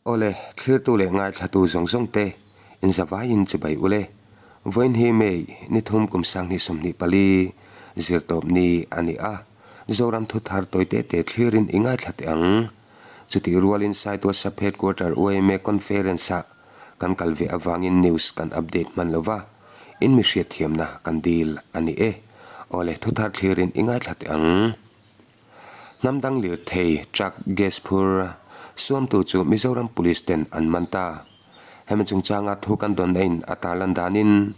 Awle, thlirtu leh ngaithlatu zawng zawng te inzavaiin chibai ule. Vawiin hi May ni thum kum 2024 zirtawp ni a ni a, Zoram thu thar tawi te te thlirin i ngaithla teh ang. Chutih rualin Saitual Sub Headquarter yma Conference ah kan kal ve avangin news kan update hman lo va, in mi hriatthiamna kan dil a ni e. Awle, thu thar thlirin i ngaithla teh ang. Hnam dang lirthei, truck, gas phur suamtu chu Mizoram Police ten an man ta. Hemi chungchanga thu kan dawn ein a tarlan danin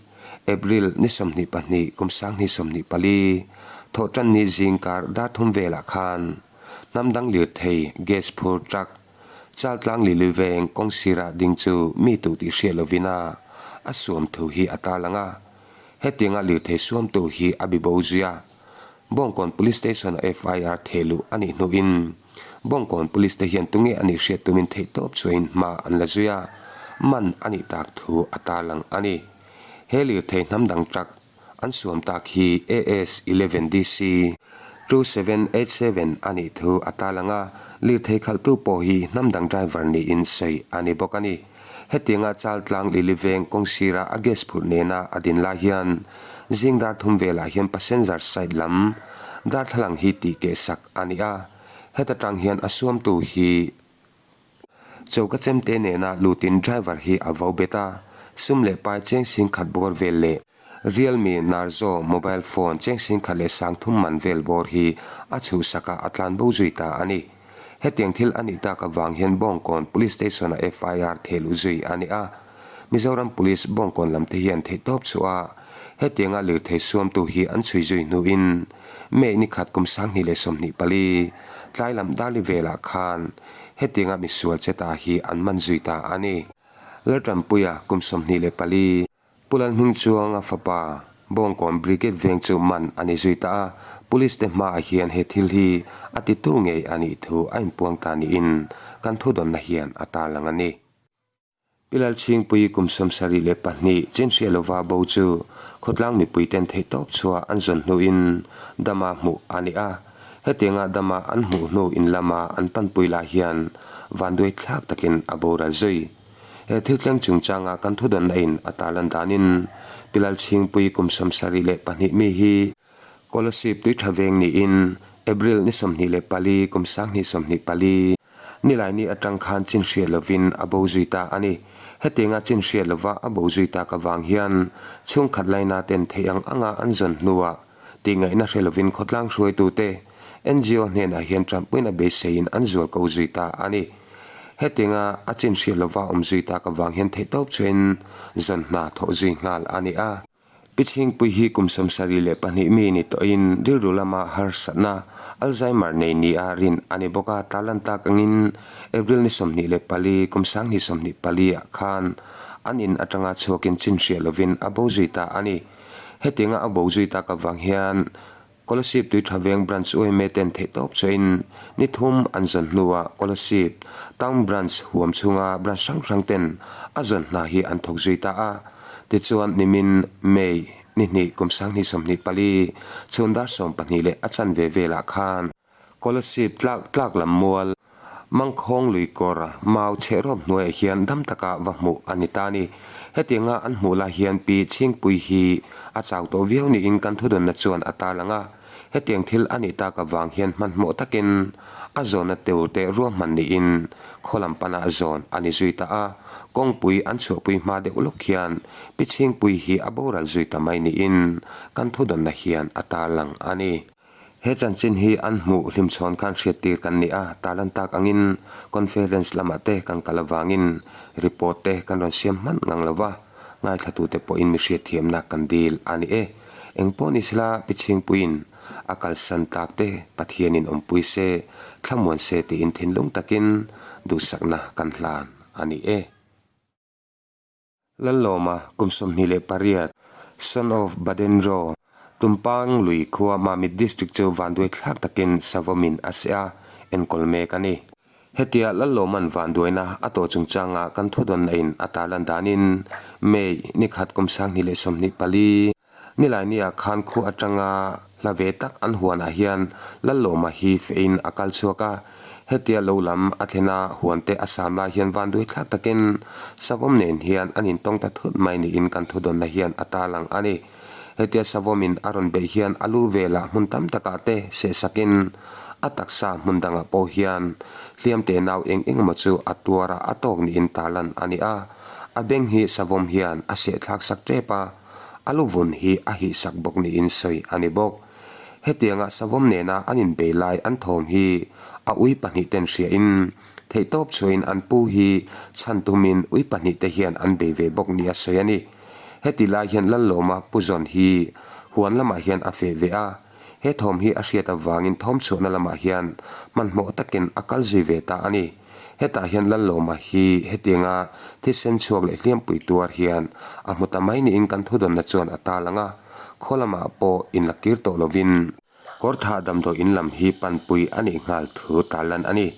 April ni 22 kum 2024 thawhtanni zingkar dar thum velah khan hnam dang lirthei, gas phur, truck, Chaltlang Lili veng kawng sirah ding chu mi tu tih hriat lovin a a suam thu hi a tarlang a. Hetianga lirthei suamtu hi a bibo zui a. Bawngkawn Police Station-a FIR thehluh a nih hnuin Bawngkawn Police te hian tunge a nih hriat tumin theihtawp chuain hma an la zui a, man a nih tak thu a tarlang a ni. He lirthei hnam dang truck an suam tak hi AS 11 DC 2787 a nih thu a tarlang a, lirthei khalhtu pawh hi hnam dang driver niin sawi a ni bawk a ni. Hetianga Chaltlang Lili Veng kawng sira a gas phurh nena a din lai hian zing dar thum velah hian passenger side lam darthlalang hi tih keh sak a ni a, heta tang hian a suamtu hi choka chemte nena lutin driver hi a vo bet a, sum leh pai cheng sing khat bawr vel leh Realme Narzo mobile phone cheng sing khat leh sang thum man vel bawr hi a chhuhsak a, a tlan bo zui ta a ni. Hetiang thil a nih tak avang hian Bawngkawn Police Station-a FIR thehluh zui a ni a. Mizoram Police Bawngkawn lam te hian theihtawp chhuah a, hetianga lirthei suamtu hi an chhui zui hnuin May ni khat kum 2024 tlai lam darli velah khan hetianga misual che ta hi an man zui ta a ni. Laltanpuia kum 24. Pu Lalhmingchuanga fapa Bawngkawn Brigade veng chu man a ni zui ta a, Police te hmaah hian he thil hi a titu ngei a nih thu a inpuang ta niin kan thudawnna hian a tarlang a ni. Pi Lalchhingpui kum 72 chinhriat lova bo chu khawtlang mipui ten theihtawp chhuah an zawn hnuin dama hmuh a ni a, hetianga dama an hmuh hnu in lama an panpui lai hian vanduai thlak takin a boral zui. He thil tleng chungchanga kan thudawnna in a tarlan danin Pi Lalchhingpui kum 72 mi hi Kolasib tui tha veng niin April ni 24 kum 2024 Nilaini atang khan chin hriat lovin a bo zui ta a ni. Hetianga chin hriat lova a bo zui tak avang hian chhungkhat laina ten theih ang anga an zawn hnuah Tihngaihna hre lovin khawtlang hruaitute NGO hnenah hian tanpuina beiseiin an zual ko zui ta a ni. Hetianga a chin hriat lova awm zui tak avang hian theihtawp chuain zawn hna thawh zui nghal a ni a. Pi Chhingpui hi kum 72 mi ni tawhin rilru lama harsatna Alzheimer nei nia rin a ni bawk a, tarlan tak angin April ni 24 kum 2024 ah khan an in atanga chhuakin chin hriat lovin a bo zui ta a ni. Hetianga a bo zui tak avang hian Kolasib tui tha veng Branch yma ten theihtawp chuain ni thum an zawn hnuah Kolasib Town Branch huam chhunga branch hrang hrang ten a zawn hna hi an thawk zui ta a. Tichuan nimin May ni hnih kum 2024 chhun dar 12 leh a chanve velah khan Kolasib tlak tlak lam mual Mangkhawng lui kawr mau chheh rawp hnuaiah hian dam taka va hmuh a ni ta a ni. Hetianga an hmuh lai hian Pi Chhingpui hi a chau tawh viau niin kan thudawnna chuan a tarlang a. Hetiang thil a nih tak avang hian hmanhmawh takin a zawnna tur te ruahman niin khaw lam panah zawn a ni zui ta a. Kawngpui an chhuahpui hma deuh lawk hian Pi Chhingpui hi a boral zui ta mai niin kan thudawnna hian a tarlang a ni. He chanchin hi an hmuh hlimchhawn khan hriattir kan ni a, tarlan tak angin conference lamah te kan kal avangin report te kan rawn siam hman ngang lo va, ngaithlatute pawhin mi hriatthiamna kan dil a ni e. Eng pawh ni sela Pi Chhingpuiin a kalsan tak te Pathianin awmpui se, thlamuan se tiin thinlung takin duhsakna kan hlan a ni e. Lallawma, kum 28, son of Badenro, Tumpang lui khua Mamit District chu vanduai thlak takin Savawmin a seh a, enkawl mek a ni. Hetia Lallawma'n vanduaina a tawh chungchanga kan thudawnna in a tarlan danin May ni khat kum 2024. Nilainiah khan khu atanga hla ve tak an huanah hian Lallawma hi fehin a kal chhuak a. Hetia lo lam a thlen a, huan te a sam lai hian vanduai thlak takin savawm nen hian an intawng ta thut mai niin kan thudawnna hian a tarlang a ni. Hetia savawmin a rawn beih hian a lu velah hmun tam takah te sehsakin a taksa hmun dangah pawh hian hliam te nau eng eng emaw chu a tuar a, a tawk niin tarlan a ni a. A beng hi savawm hian a sehthlak sak tep a, a lu vun hi a hihsak bawk niin sawi a ni bawk. Hetianga savawm nena an inbei lai an thawm hi a ui pahnihten hriain theihtawp chhuahin an pu hi chhan tumin ui pahnihte hian an bei ve bawk nia sawi a ni. Heti lai hian Lallawma Pu Zawn hi huan lamah hian a feh ve a, he thawm hi a hriat avangin thawm chhuahna lamah hian hmanhmawh takin a kal zui ve ta a ni. Hetah hian Lallawma hi hetianga thisen chhuak leh hliampui tuar hian a hmu ta mai niin kan thudawnna chuan a talang a, khaw lamah pawh inlakir tawh lovin, Kawrthah damdawi in lam hi panpui a nih nghal thu tarlan a ni.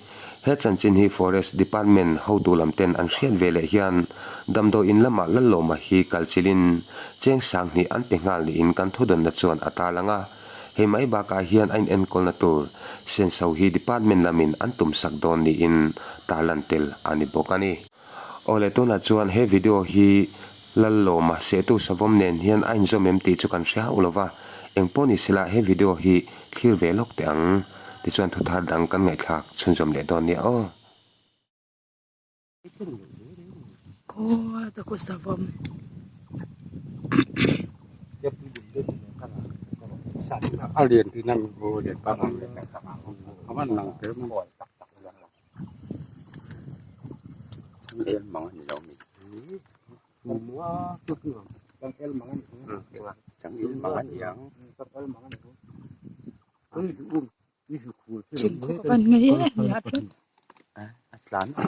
He chanchin hi Forest Department hotu lam ten an hriat ve leh hian damdawi in lamah Lallawma hi kal chilhin cheng sanghnih an pe nghal niin kan thudawnna chuan a tarlang a. Hei mai bakah hian a inenkawlna tur senso hi department lamin an tumsak dawn niin tarlan tel a ni bawk a ni. Awle tunah chuan he video hi Lallawma sehtu savawm nen hian a inzawm em tih chu kan hre hauh lo va, engpawh ni sela he video hi thlir ve lawk teh ang. Tichuan thuthar dang kan ngaihthlak chhunzawm leh dawn nia aw. Khaw ta khu savawm. A lian thin a lian pangngai a van lang tel mai. Thingkung a van ngei em em a tlat.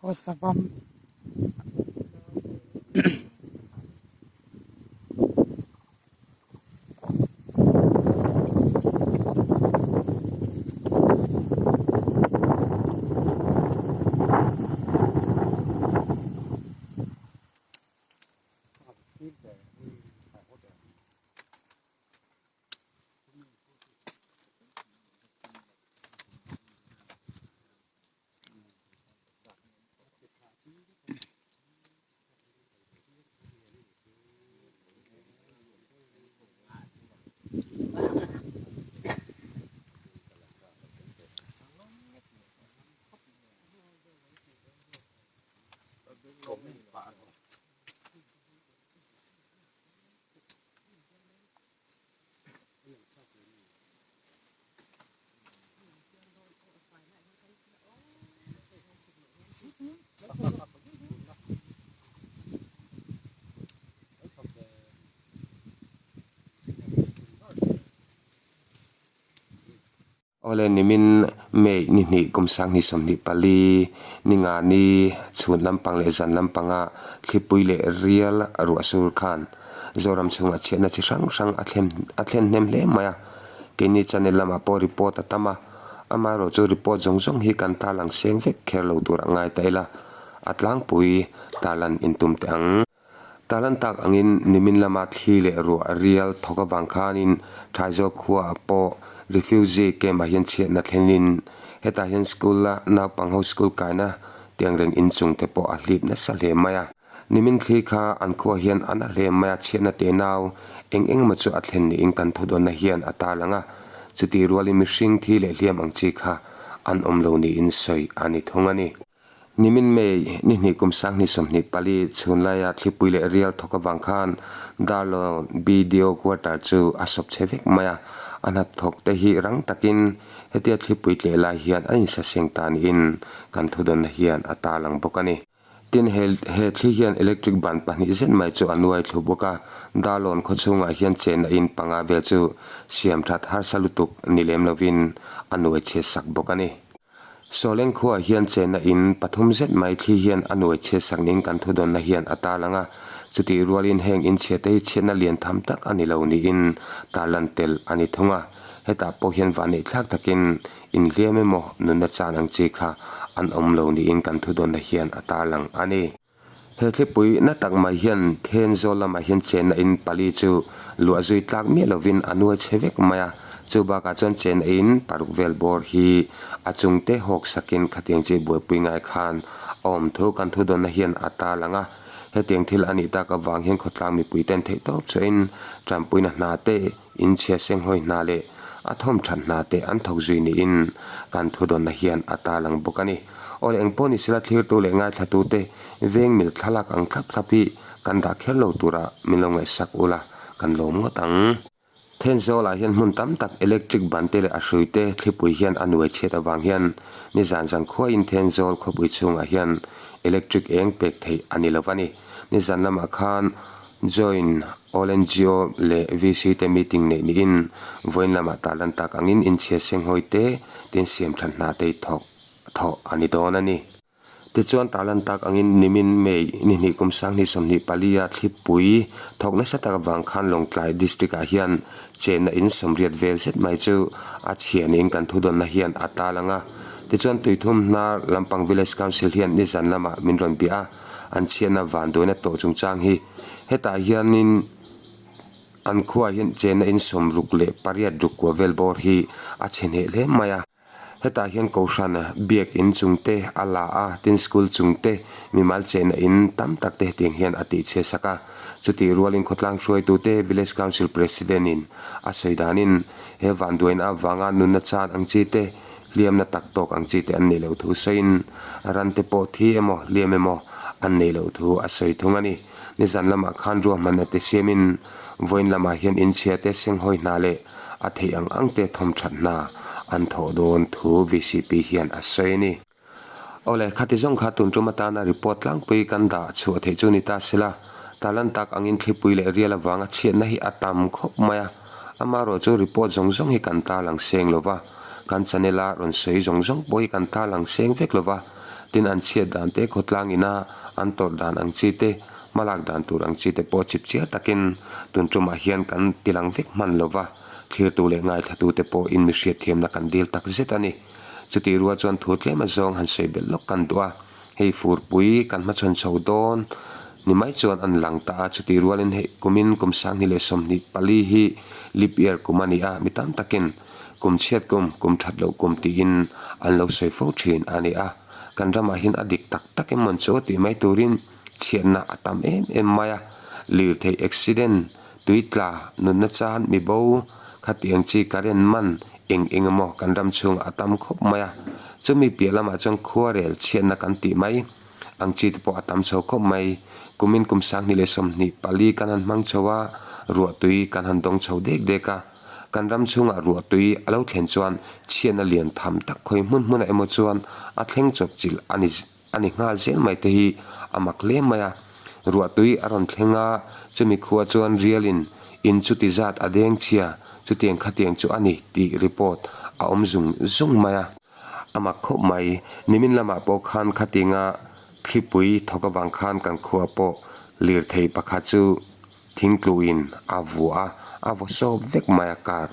Khaw savam. Awle nimin May ni hnih kum sanghnih 24 ni nga ni chhun lampang leh zan lampanga thlipui leh rial ruah sur khan Zoram chhungah chhiatna chi hrang hrang a thlen a thlen hnem hle mai a. Keini channel lamah pawh report a tam a, amaherawh chu report zawng zawng hi kan tarlang seng vek kher lo tur a ngai ta ila, a tlangpui tarlan intum teh ang. Tarlan tak angin nimin lama thli leh ruah rial thawk avang khanin Thaizawl khuaah pawh refugee camp ah hian chhiatna thlenin hetah hian school a naupang ho school kaina tiang reng inchung te pawh a hlip nasa hle mai a. Nimin thli kha an khua hian a na hle mai a, chhiatna te nau eng eng emaw chu a thlen niin kan thudawnna hian a tarlang a, chutih rualin mihring thi leh hliam ang chi kha an awm lo niin sawi a ni thung a ni. Nimin May ni hnih kum 2024 chhunlaia thlipui leh rial thawk avang khan Darlawn BDO quarter chu a sawp chhe vek mai a, A hnathawk te hi rang takin hetia thlipui tleh lai hian an insaseng ta niin kan thudawnna hian a tarlang bawk a ni. Tin, he he thli hian electric ban pahnih zet mai chu a nuai thlu bawk a, Darlawn khaw chhungah hian chenna in panga vel chu siam that harsa lutuk ni lem lovin a nuai chhiat sak bawk a ni. Sawleng khuaah hian chenna in pathum zet mai thli hian a nuai chhiat sak niin kan thudawnna hian a tarlang a, chutih rualin heng inchhiate hi chhiatna lian tham tak a ni lo niin tarlan tel a ni thung a, hetah pawh hian vanneih thlak takin Inhliam emaw nunna chan ang chi kha an awm lo niin kan thudawnna hian a tarlang a ni. He thlipui na tak mai hian Thenzawl lamah hian chenna in pali chu luah zui tlak miah lovin a nuai chhe vek mai a, chu bakah chuan chenna in paruk vel bawr hi a chungte hawk sakin khatiang chi buaipui ngai khan a awm thu kan thudawnna hian a tarlang a. Hetiang thil a nih tak avang hian khawtlang mipuiten theihtawp chhuahin tanpuina hna te Inchhia senghawi hna leh a thawm that hna te an thawk zui niin kan thudawnna hian a tarlang bawk a ni. Awle engpawh ni sela thlirtu leh ngaithlatu te veng mil thlalak ang thlap thlap hi kan dah kher lo tura min lo ngaihsak ula kan lawm ngawt ang. Thenzawlah hian hmun tam tak electric ban te leh a hrui te thlipui hian a nuai chhiat avang hian nizan zan khuaiin Thenzawl khawpui chhungah hian electric eng pek theih a ni lo va ni. Nizan lamah khan Join All ngo leh VC te meeting neih niin vawiin lamah tarlan tak angin inchhia senghawi te tin siam that hna te thawk thawh a ni dawn a ni. Tichuan tarlan tak angin nimin May ni hnih kum sanghnih 24 a thlipui thawk nasa tak avang khan Lawngtlai District ah hian chenna in sawmriat vel zet mai chu a chhia niin kan thudawnna hian a tarlang a. Tichuan Tuithum hnar lampang Village Council hian nizan lamah min rawn bia a. An chhiatna vanduaina tawh chungchang hi hetah hianin an khuaah hian chenna in 68 ruk kua vel bawr hi a chhe hneh hle mai a. Hetah hian Kohhran biak in chungte a la a, tin school chungte mimal chenna in tam tak te hetiang hian a tihchhiat sak a. Chutih rualin khawtlang hruaitute Village Council President in a sawi danin he vanduaina avanga nunna chan ang chi te Hliamna tak tawk ang chi te an neih loh thu sawiin ran te pawh thi emaw hliam emaw an neih loh thu a sawi thung a ni. Nizan lamah khan ruahmanna te siamin vawiin lamah hian inchhia te senghawi hna leh a theih ang ang te thawmthat hna an thawh dawn thu vcp hian a sawi a ni. Awle, khati zawng kha tun tum atana report tlangpui kan dah chhuah theih chu ni ta sela, talan tak angin thlipui leh rial avanga chhiatna hi a tam khawp mai a, amaherawh chu report zawng zawng hi kan tarlang seng lo va, kan channel a rawn sawi zawng zawng pawh hi kan tarlang seng vek lo va, tin an chhiat dan te khawtlang ina an tawrh dan ang chi te, hmalak dan tur ang chi te pawh chip chiar takin tun tumah hian kan tilang vek hman lo va, thlirtu leh ngaithlatu te pawh in mi hriatthiamna kan dil tak zet a ni. Chutih rual chuan thu tlem azawng han sawi belh lawk kan duh a, hei furpui kan hmachhawn chho dawn ni mai chuan an lang ta a, chutih rualin hei kumin kum 2024 hi leap year kum a ni a, mi tam takin kum chhiat kum, kum that loh kum tiin an lo sawi fo thin a ni a, kan ramah hian a dik tak tak emawn chu tih mai turin chhiatna a tam em em mai a, lirthei accident Tui tla, nunna chan, mi bo, khatiang chi current man eng eng emaw kan ram chhungah a tam khawp mai a. Chumi piah lamah chuan khuarel chhiatna kan tih mai ang chi te pawh a tam chho khawp mai. Kumin kum 2024 kan han hmang chho a, ruah tui kan han dawng chho dek dek a. Kan ram chhungah ruah tui a lo thlen chuan chhiatna lian tham tak khawi hmun hmunah emaw chuan a thleng chawp chilh a ni. A ni nghal zel mai te hi a mak hle mai a, ruahtui a rawn thleng a, chumi khua chuan rialin in chuti zat a deng chhia, chutiang khatiang chu a ni tih report a awm zung zung mai a. A mak khawp mai, nimin lamah pawh khan khatinga thlipui thawk avang khan kan khua pawh lirthei pakhat chu thingtluin a vuah a, a vaw sawp vek mai a car.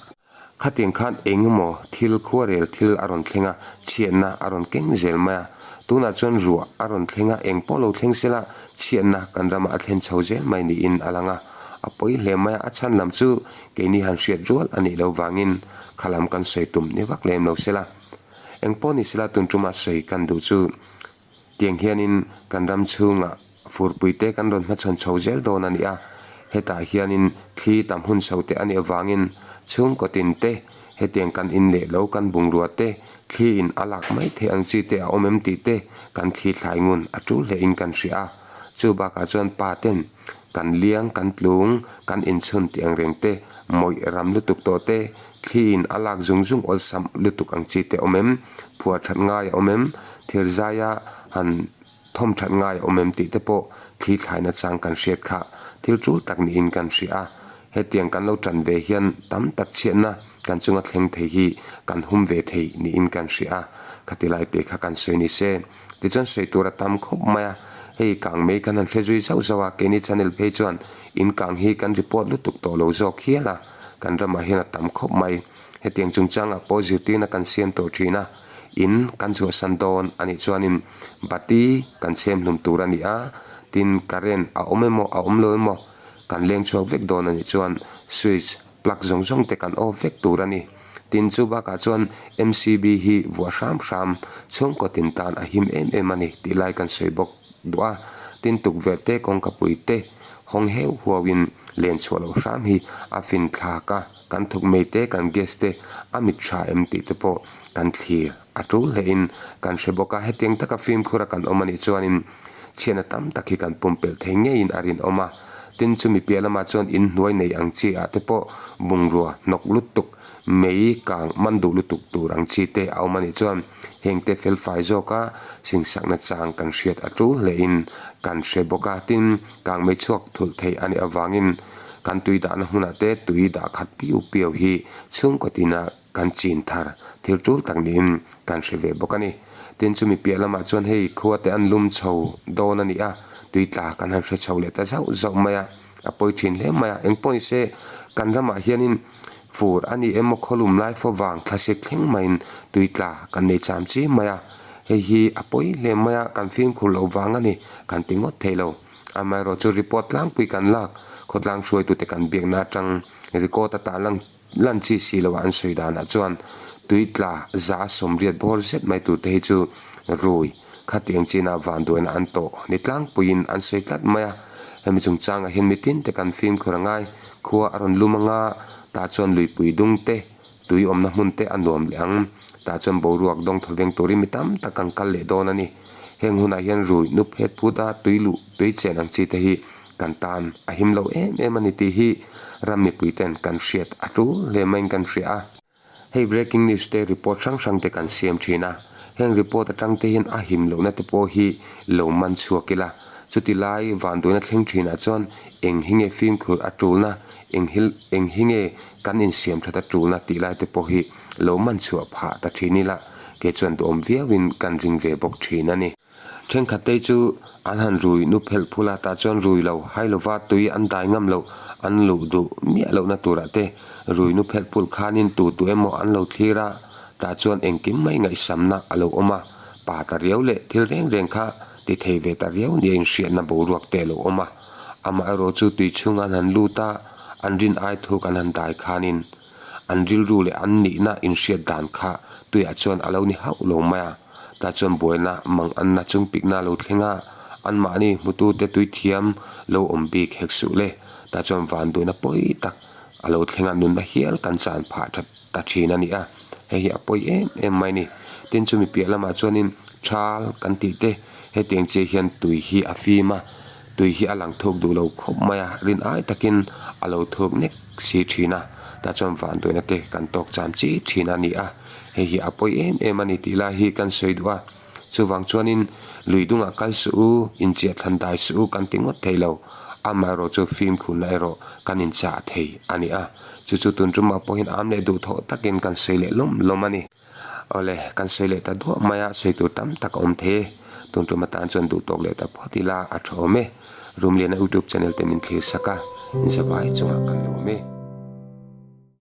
Khatiang khan eng emaw thil khuarel thil a rawn thleng a, chhiatna a rawn keng zel mai a. Tunah chuan ruah a rawn thleng a, eng pawh lo thleng sela chhiatna kan ramah a thlen chho zel mai niin a lang a. A pawi hle mai a, a chhan lam chu keini han hriat rual a nih loh vangin kha lam kan sawi tum ni vak lem lo sela. Eng pawh ni sela tun tuma sawi kan duh chu Tiang hianin kan ram chhungah furpui te kan rawn hmachhawn chho zel dawn a ni a, hetah hianin thli tam hun chho te a nih avangin chhungkaw tin te hetiang kan in leh lo kan bungrua te thli in a lak mai theih ang chi te a awm em tih te kan thli thlai ngun a tul hle in kan hria a, chu bakah chuan pa ten. Kan liang, kan tlung, kan inchhun tih ang reng te, mawih ram lutuk tawh te, thliin a lak zung zung awlsam lutuk ang chi te awm em? Phuar that ngai a awm em? Thir zaia han thawm that ngai a awm em tih te pawh thli thlaina chang kan hriat kha thil tul tak niin kan hria a. Hetiang kan lo tan ve hian tam tak chhiatna kan chunga thleng thei hi kan hum ve thei niin kan hria a, khati lai te kha kan sawi ni se. Tichuan sawi tur a tam khawp mai a, hei kang mei kan han hre zui zauh zauh a, keini channel phei chuan in kang hi kan report lutuk tawh lo zawk hial a, kan ramah hian a tam khawp mai. Hetiang chungchangah pawh zirtirna kan siam tawh thin a, in kan chhuahsan dawn a nih chuanin bati kan chhem hlum tur a ni a, tin current a awm emaw a awm lo emaw, Kan leng chhuak vek dawn a nih chuan switch, plug zawng zawng te kan off vek tur a ni. Tin, chu bakah chuan MCB hi vuah hram hram chhungkaw tin tan a him em em a ni tih lai kan sawi bawk duh a. Tin, tukverh te, kawngkapui te hawng heuh huauin len chhuah loh hram hi a fin thlak a, kan thuk mei te, kan gas te a mit tha em tih te pawh kan thlir a tul hlein kan hre bawk a. Hetiang taka fimkhura kan awm a nih chuanin Chhiatna tam tak hi kan pumpelh thei ngeiin a rinawm a, tin chumi piah lamah chuan in hnuai nei ang chi ah te pawh bungrua hnawk lutuk, mei kang man duh lutuk tur ang chi te a awm a nih chuan heng te felfai zawka singsakna chang kan hriat a tul hlein kan hre bawk a, tin kang mei chhuak thulh thei a nih avangin kan tui dahna hmunah te tui dah khat piu piau hi chhungkaw tina Kan chin thar thil tul tak niin kan hre ve bawk a ni. Tin chumi piah lamah chuan hei khua te an lum chho dawn a ni a, tui tla kan han hre chho leh ta zauh zauh mai a, a pawi thin hle mai a. Eng pawh ni se kan ramah hianin fur a ni emaw khawlum lai fo vang thlasik thleng maiin tui tla kan nei cham chi mai a, hei hi a pawi hle mai a, kan fimkhur loh vang a ni kan ti ngawt thei lo. Amaherawh chu report tlangpui kan lak khawtlang hruaitute kan biakna atang record a tah lang Lan chi si loh an sawi danah chuan tui tla za 80 bawr zet mai turte hi chu rui khatiang chinah vanduaina an tawh ni tlangpuiin an sawi tlat mai a. Hemi chungchangah hian mitin te kan fimkhur a ngai. Khua a rawn lum anga tah chuan luipui dung te, tui awmna hmun te a nuam leh ang. Tah chuan boruak dawng thaw veng turin mi tam tak kan kal leh dawn a ni. Heng hunah hian rui nup het phut a tui luh tui chen ang chi te hi kan tan a him lo em em a ni tih hi ram mipui ten kan hriat a tul hle maiin kan hria a. Hei breaking news te report hrang hrang te kan siam thin a, heng report atang te hian a him lohna te pawh hi lo man chhuak ila, chuti lai vanduaina thleng thinah chuan eng hi nge fimkhur a tulna, eng hi eng hi nge kan insiam that a tulna tih lai te pawh hi lo man chhuah phah ta thin ila, kei chuan duhawm viauin kan ring ve bawk thin a ni. Thenkhat te chu an han rui nu phelh phul a, tah chuan rui lo hai lova tui an dai ngam loh an luh duh miah lohna turah te rui nu phelh phul khanin tu tu emaw an lo thlir a, tah chuan engkim mai ngaihsamna a lo awm a, pa ta riau leh thil reng reng kha ti thei ve ta riau nia inhriatna boruak te a lo awm a. Amaherawh chu tui chhunga an han lut a, an rin ai thuk an han dai khanin an rilru leh an nihna inhriat dan kha tuiah chuan a lo ni hauh lo mai a. Tah chuan buaina mang anna chung pikna lo thleng a, anmahni hmutute tui thiam lo awm bik hek suh le. Tah chuan vanduaina pawi tak a lo thleng a, nunna hial kan chan phah that ta thin a ni a, hei hi a pawi em em mai a ni. Tin chumi piah lamah chuanin thal kan tih te hetiang chiah hian tui hi a fim a, tui hi a lang thuk duh lo khawp mai a, rin ai takin a lo thuk nek si thin a, tah chuan vanduaina te kan tawk cham chi thin a ni a. Hei hi a pawi em em a ni tih lai hi kan sawi duh a, chuvang chuanin lui dungah kal suh u, inchiah thlan dai suh u kan ti ngawt thei lo, amaherawh chu fimkhurna erawh kan inchah thei a ni a, chu chu tun tumah pawhin am leh duhthawh takin kan sawi leh lawm lawm a ni. Awle, kan sawi leh ta duah mai a, sawi tur tam tak a awm thei e, tun tum atan chuan duhtawk leh ta phawt ila a tha awm e, Rumliana youtube channel te min thlir sak a, inzavai chungah kan lawm e.